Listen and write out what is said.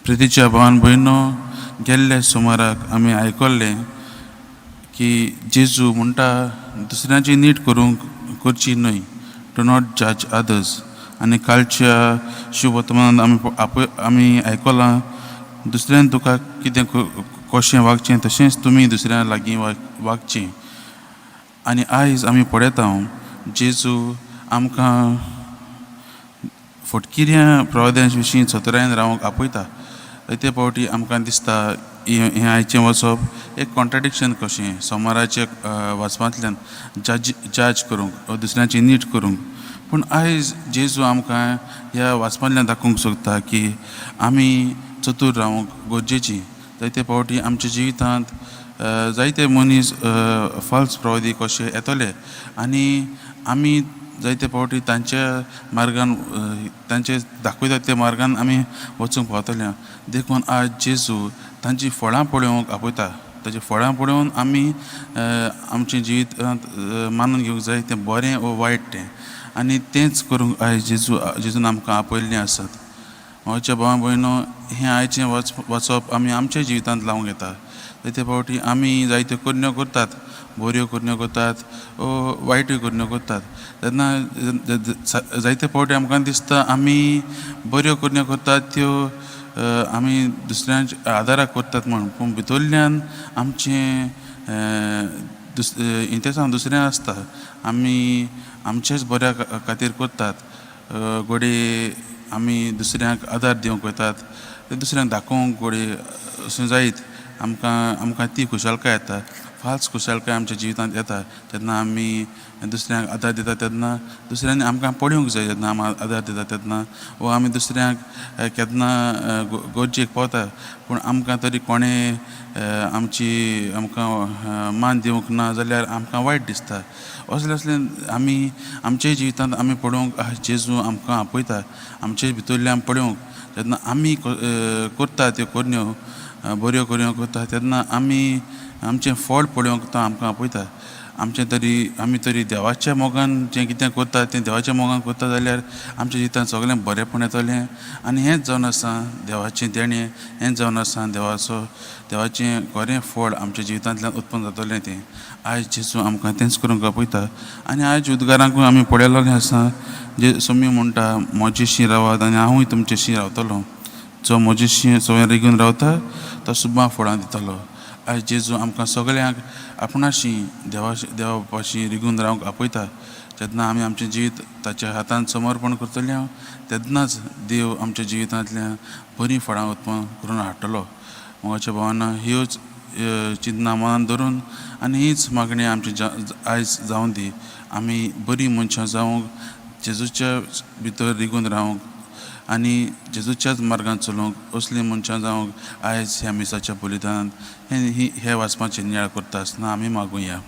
प्रितीच्या भावान भयणो, गेल्ल्या सुमाराक आमी आयकल्लें की जेजू म्हणटा, दुसऱ्यांची नीट करूंक करची न्हय, do not judge others. आनी कालच्या शुभवर्तमानान आमी आपय आमी आयकलां, दुसऱ्यान तुका कितें कशें वागचें तशेंच तुमी दुसऱ्या लागीं वागचें. आनी आयज आमी पळयता, जेजू आमकां फटकिऱ्या प्रवाद्यां विशीं चतुरायेन रावंक आपयता. जायते फावटी आमकां दिसता हें आयचें वचप एक कॉन्ट्राडिक्शन कशें, सोमाराचें वाचपांतल्यान जज जज करूंक वा दुसऱ्यांची नीट करूंक. पूण आयज जेजू आमकां ह्या वाचपांतल्यान दाखोवंक सोदता की आमी चतूर रावंक गरजेची. जायते फावटी आमच्या जिवितांत जायते मनीस फाल्स प्रवादी कशे येतले आनी आमी जायते फावटी तांच्या मार्गान, तांचे दाखयता त्या मार्गान आमी वचूंक पावतले. देखून आज जेजू तांची फळां पळोवंक आपयता. ताची फळां पळोवन आमी आमच्या जिवितांत मानून घेवंक जाय तें बरें वो वायट तें. आनी तेंच करूंक आयज जेजून आमकां आपयल्लें आसत. म्हज्या भावा भयणो, हें आयचें वचप आमी आमच्या जिवितांत लावंक येता. जायते फावटी आमी जायत्यो करण्यो करतात, बऱ्यो करण्यो करतात वो वायटूय करण्यो करतात. तेन्ना जायते फावटी आमकां दिसता, आमी बऱ्यो करण्यो करतात त्यो आमी दुसऱ्यांच्या आदाराक करतात म्हण, पूण भितरल्यान आमचें इंतेसांव दुसरें आसता. आमी आमचेच बऱ्या खातीर करतात. घडये आमी दुसऱ्यांक आदार दिवंक वतात ते दुसऱ्यांक दाखोवंक घडये अशें जायत आमकां ती खुशालकाय येता. फाल्स खुशालकाय आमच्या जिवितांत येता तेन्ना आमी दुसऱ्यांक आदार दिता तेन्ना दुसऱ्यांनी आमकां पळोवंक जाय जेन्ना आमी आदार दिता तेन्ना, वो आमी दुसऱ्यांक केन्ना गरजेक पावता पूण आमकां तरी कोणें आमची आमकां मान दिवंक ना जाल्यार आमकां वायट दिसता. असलें असलें आमी आमच्या जिवितांत आमी पळोवंक जेजू आमकां आपयता आमचे भितरल्यान पळोवंक. जेन्ना आमी करता त्यो करण्यो, बऱ्यो करण्यो करता तेन्ना आमी आमचें फळ पळोवंक तो आमकां आपयता. आमचें तरी आमी तरी देवाच्या मोगान जें कितें करता तें देवाच्या मोगान करता जाल्यार आमच्या जिवितांत सगळें बरेंपण येतलें. आनी हेंच जावन आसा देवाचें देणें, हेंच जावन आसा देवाचें खरें फळ आमच्या जिवितांतल्यान उत्पन्न जातलें तें. आयज जेजू आमकां तेंच करूंक आपयता. आनी आयज उद्गारांकूय आमी पळयलेलें आसा, जे सोमी म्हणटा, म्हजेशी रावात आनी हांवूय तुमचेशी रावतलो. जो म्हजेशी सगळें रिगून रावता तो सुद्दां फळां दितलो. आयज जेजू आमकां सगळ्यांक आपणाशी देवा बापाशी रिगून रावंक आपयता. जेन्ना आमी आमचें जिवीत ताच्या हातान समर्पण करतले तेन्नाच देव आमच्या जिवितांतल्यान बरीं फळां उत्पन्न करून हाडटलो. मोगाच्या भावांनो, ह्योच चिंतना मनान धरून आनी हीच मागणी आमची आयज जावं दी, आमी बरीं मनशां जावंक, जेजूच्या भितर रिगून रावंक आनी जेजूच्याच मार्गान चलोवंक असलीं मनशां जावंक आयज ह्या मिसाच्या बलिदानांत हे वाचपाचें नियाळ करता आसतना आमी मागुया.